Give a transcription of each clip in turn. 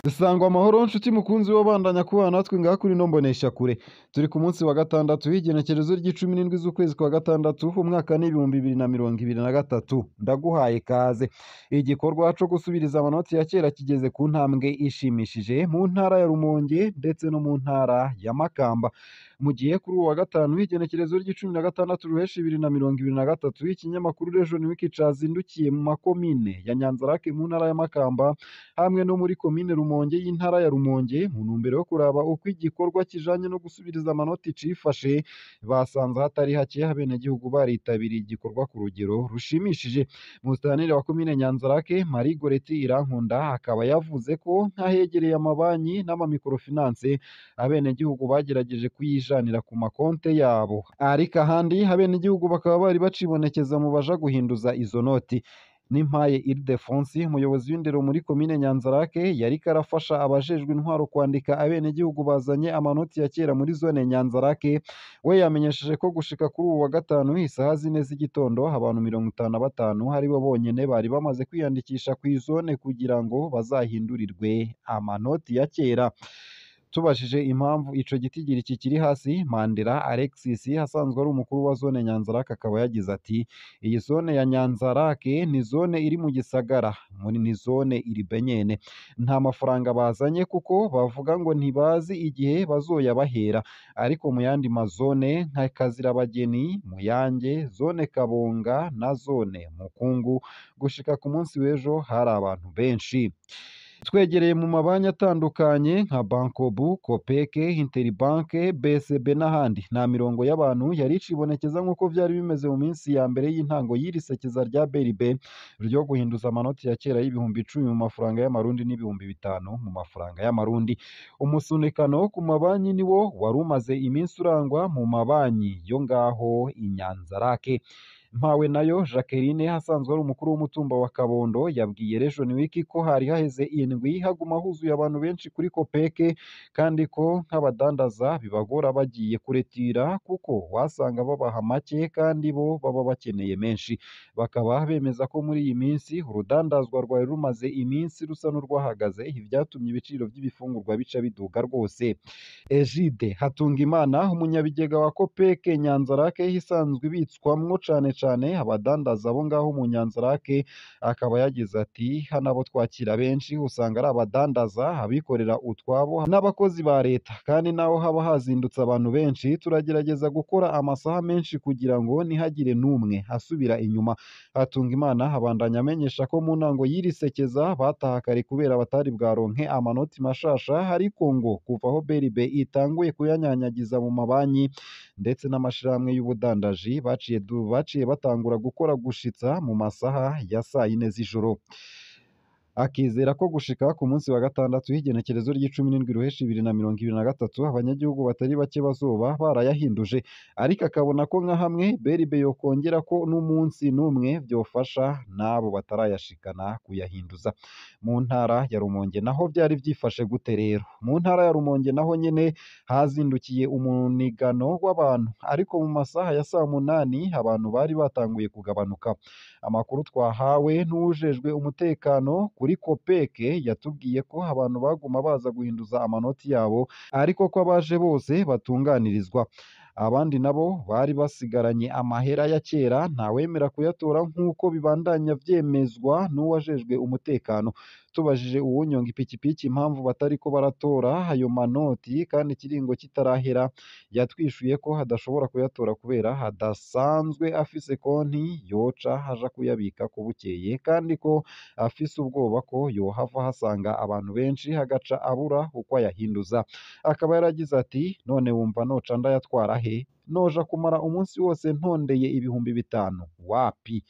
Sangwa amahoro nshuti mukunzi wabandanya kubana natwe ngaha kuri ino mboneshakure. Turi ku munsi wa gatandatu w'igenekerezo ry'icumi n'indwi z'ukwezi kwa gatandatu umwaka n'2023. Ndaguhaye kaze. Igikorwa co gusubiriza amanoti ya kera kigeze ku ntambwe ishimishije mu ntara ya Rumonge ndetse no mu ntara ya Makamba. Mu gihe kuri uwo wa gatanu w'igenekerezo ry'icumi na gatandatu ruheshi 2023, ikinyamakuru Region Week cazindukiye mu makomine ya Nyanzarake mu ntara ya Makamba hamwe no muri komine Rumonge y'intara ya Rumonge mu ntumbero yo kuraba uko igikorwa kijanye no gusubiriza amanoti cifashe, basanze hatari hake abenegihugu baritabiriye igikorwa ku rugero rushimishije. Musitanteri wa komine Nyanzarake, Marie Goretti Irankunda, akaba yavuze ko nk'ahegereye amabanki n'amamikorofinanse abenegihugu bagerageje kuyijanira ku makonte yabo, ariko ahandi abenegihugu bakaba bari bacibonekeza mu baja guhinduza izo noti. Nimpaye Ildefonsi, umuyobozi w'indero muri komine Nyanzarake, yariko arafasha abajejwe intwaro kwandika abenegihugu bazanye amanoti ya kera muri zone Nyanzarake. We yamenyesheje ko gushika kuri uwu wa gatanu isaha 4 z'igitondo abantu 55 aribo bonyene bari bamaze kwiyandikisha kw'izone kugira ngo bazahindurirwe amanoti ya kera. Tubajije impamvu ico gitigiri kikiri hasi, Mandela Alexis asanzwe ari umukuru wa zone Nyanzarake akaba yagize ati: "Iyi zone ya Nyanzarake ni zone iri mu gisagara, muri ni zone iri benyene, nta mafaranga bazanye kuko bavuga ngo ntibazi igihe bazoyabahera, ariko mu yandi mazone nka Kazirabageni, Muyange, zone Kabonga na zone Mukungu gushika ku munsi w'ejo hari abantu benshi." Twegereye mu mabanki atandukanye nka Bankobu, Kopeke, Interbank, BCB n'ahandi, nta mirongo y'abantu yari icibonekeza nk'uko vyari bimeze mu minsi ya mbere y'intango y'iri sekeza rya BRB ryo guhinduza amanoti ya kera y'10.000 mu mafaranga y'amarundi n'5.000 mu mafaranga y'amarundi. Umusunikano ku mabanki niwo wari umaze iminsi urangwa mu mabanki yo ngaho i Nyanzarake. Mpawe nayo Jacqueline asanzwe ari umukuru w'umutumba wa Kabondo yabwiye Region Week ko hari haheze indwi haguma huzuye abantu benshi kuri Kopeke, kandi ko nk'abadandaza bibagora bagiye kuretira kuko wasanga babaha make kandi bo baba bakeneye menshi. Bakaba bemeza ko muri iyi minsi urudandazwa rwari rumaze iminsi rusa n'urwahagaze, ivyatumye ibiciro vy'ibifungurwa bica biduga rwose. Egide Hatungimana, umunyabigega wa Kopeke Nyanzarake isanzwe ibitswamwo cane cane abadandaza bo ngaho mu Nyanzarake, akaba yagize ati: "Hano abo twakira benshi usanga ari abadandaza, abikorera utwabo n'abakozi ba leta, kandi naho haba hazindutse abantu benshi turagerageza gukora amasaha menshi kugira ngo ntihagire n'umwe asubira inyuma." Hatungimana abandanya amenyesha ko mu ntango y'iri sekeza bataha kare kubera batari bwaronke amanoti mashasha, ariko ngo kuva aho BRB itanguye kuyanyanyagiza mu mabanki ndetse n'amashirahamwe y'ubudandaji baciye batangura gukora gushitsa mu masaha ya sayine z'ijoro. Akizera ko gushika ku munsi wa gatandatu w'igenekerezo ry'icumi n'indwi ruheshi 2023 abanyagihugu batari bake bazoba barayahinduje, ariko akabona ko nka hamwe BRB yokongera ko n'umunsi n'umwe vyofasha n'abo batarayashikana kuyahinduza. Mu ntara ya Rumonge naho vyari vyifashe gute rero? Mu ntara ya Rumonge naho nyene hazindukiye umunigano w'abantu, ariko mu masaha ya saa 8 abantu bari batanguye kugabanuka. Amakuru twahawe n'uwujejwe umutekano kuri Kopeke yatubwiye ko abantu baguma baza guhinduza amanoti yabo, ariko ko abaje bose batunganirizwa. Abandi nabo bari basigaranye amahera ya kera ntawemera kuyatora nk'uko bibandanya vyemezwa n'uwajejwe umutekano. Tubajije uwunyonga ipikipiki impamvu batariko baratora ayo manoti kandi ikiringo kitarahera, yatwishuye ko adashobora kuyatora kubera adasanzwe afise konti yoca aja kuyabikako bukeye, kandi ko afise ubwoba ko yohava ahasanga abantu benshi agaca abura uko ayahinduza. Akaba yaragize ati: "None wumva noca ndayatwara he? Noja kumara umunsi wose ntondeye 5.000? Wapi."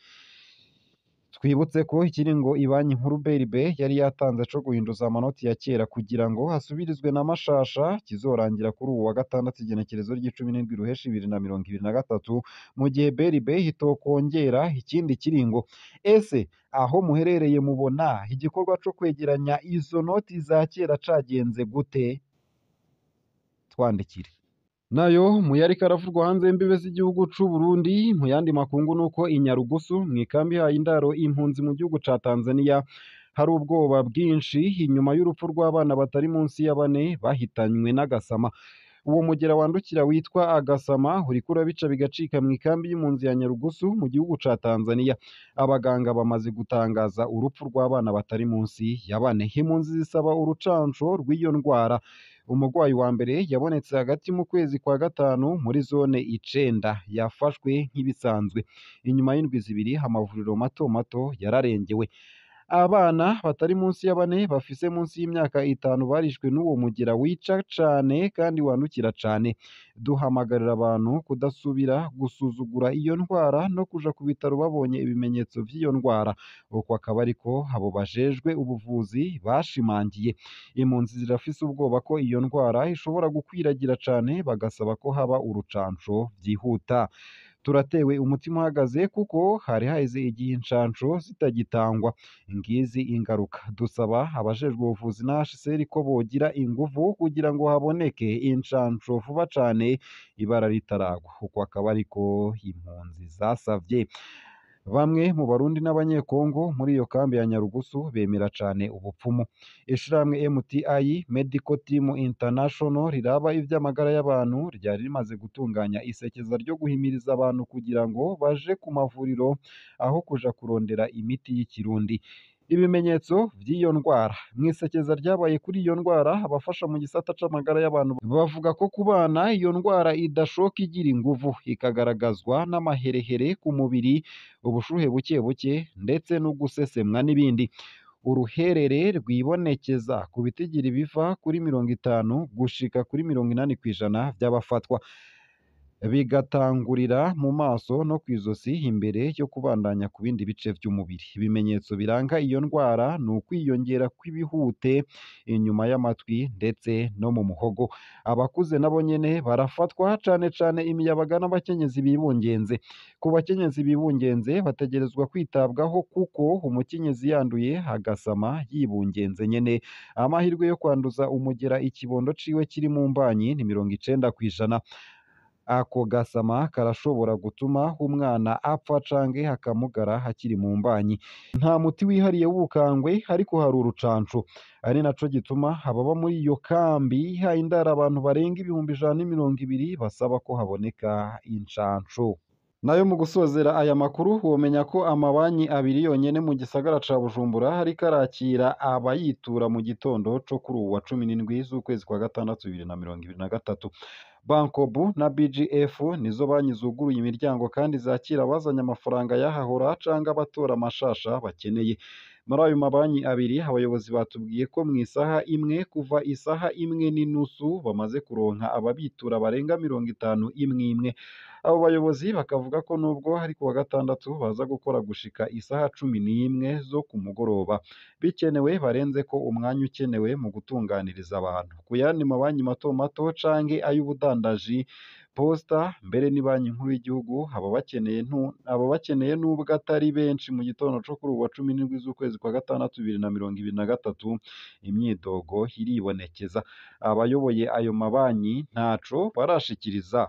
Twibutse ko ikiringo ibanki nkuru BRB yari yatanze co guhinduza amanoti ya kera kugira ngo hasubirizwe na mashasha kizorangira kuri uwu wa gatandatu igenekerezo ry'icumi n'indwi ruheshi 2023, mu gihe BRB itokongera ikindi kiringo. Ese aho muherereye mubona igikorwa co kwegeranya izo noti za kera cagenze gute? Twandikire. Nayo mu yariko aravurwa hanze y'imbibe z'igihugu c'u Burundi mu yandi makungu nuko i Nyarugusu mw'ikambi ihaye indaro impunzi mu gihugu ca Tanzania Hari ubwoba bwinshi inyuma y'urupfu rw'abana batari munsi ya bane bahitanywe n'agasama. Uwo mugera wandukira witwa agasama uriko urabica bigacika mw'ikambi y'impunzi ya Nyarugusu mu gihugu ca Tanzania. Abaganga bamaze gutangaza urupfu rw'abana batari munsi ya bane. Impunzi zisaba urucanco rw'iyo ndwara. Umugwayi wa mbere yabonetse hagati mu kwezi kwa gatanu muri zone 9, yafashwe nk'ibisanzwe. Inyuma y'indwi 2 amavuriro mato mato yararengewe. Abana batari munsi ya bane bafise munsi y'imyaka 5 barishwe n'uwo mugera wica cane kandi wandukira cane. Duhamagarira abantu kudasubira gusuzugura iyo ndwara no kuja ku bitaro babonye ibimenyetso vy'iyo ndwara. Uko akaba ariko abo bajejwe ubuvuzi bashimangiye. Impunzi zirafise ubwoba ko iyo ndwara ishobora gukwiragira cane, bagasaba ko haba urucanco vyihuta. Turatewe umutima uhagaze kuko hari haheze igihe incanco zitagitangwa. Ngizi ingaruka. Dusaba abajejwe ubuvuzi na HCR ko bogira inguvu kugira ngo haboneke incanco vuba cane ibara ritaragwa. Uko akaba ariko impunzi zasavye. Bamwe mu Barundi n'Abanyekongo muri iyo kambi ya Nyarugusu bemera cane ubupfumu. Ishirahamwe MTI Medical Team International riraba ivy'amagara y'abantu ryari rimaze gutunganya isekeza ryo guhimiriza abantu kugira ngo baje ku mavuriro aho kuja kurondera imiti y'ikirundi. Ibimenyetso vy'iyo ndwara. Mw'isekeza ryabaye kuri iyo ndwara, abafasha mu gisata c'amagara y'abantu bavuga ko ku bana iyo ndwara idashoka igira inguvu, ikagaragazwa n'amaherehere ku mubiri, ubushuhe buke buke ndetse no gusesemwa n'ibindi. Uruherere rwibonekeza ku bitigiri biva kuri 50 gushika kuri 80% vy'abafatwa, bigatangurira mu maso no kw'izosi imbere yo kubandanya ku bindi bice vy'umubiri. Ibimenyetso biranga iyo ndwara ni ukwiyongera kw'ibihute inyuma y'amatwi ndetse no mu muhogo. Abakuze nabo nyene barafatwa, cane cane imiyabaga n'abakenyezi bibungenze. Ku bakenyezi bibungenze bategerezwa kwitabwaho kuko umukenyezi yanduye agasama yibungenze nyene, amahirwe yo kwanduza umugera ikibondo ciwe kiri mu mbanyi ni 90%. Ako gasama karashobora gutuma umwana apfa canke akamugara akiri mu mbanyi. Nta muti wihariye w'ubukangwe ariko hari urucanco, ari naco gituma ababa muri iyo kambi ihaye indaro abantu barenga 120,000 basaba ko haboneka incanco. Nayo mu gusozera aya makuru womenya ko amabanki abiri yonyene mu gisagara ca Bujumbura hariko arakira abayitura mu gitondo co kuri uwu wa 17 z'ukwezi kwa gatandatu 2023. Bankobu na BGF nizo banki zuguruye imiryango kandi zakira abazanye amafaranga yahahora canke abatora amashasha bakeneye. Muri ayo mabanki abiri abayobozi batubwiye ko mw'isaha imwe kuva isaha 1:30 bamaze kuronka ababitura barenga 50 imwe imwe. Abo bayobozi bakavuga ko nubwo ari kuwa gatandatu baza gukora gushika isaha 11 zo ku mugoroba, bikenewe barenze ko umwanya ukenewe mu gutunganiriza abantu. Ku yandi mabanki mato mato canke ay'ubudandaji, Posta mbere ni banki nkuru y'igihugu, ababakeneye nubwo atari benshi mu gitondo co kuri uwu wa 17 z'ukwezi kwa gatandatu 2023, imyidogo iribonekeza. Abayoboye ayo mabanki ntaco barashikiriza.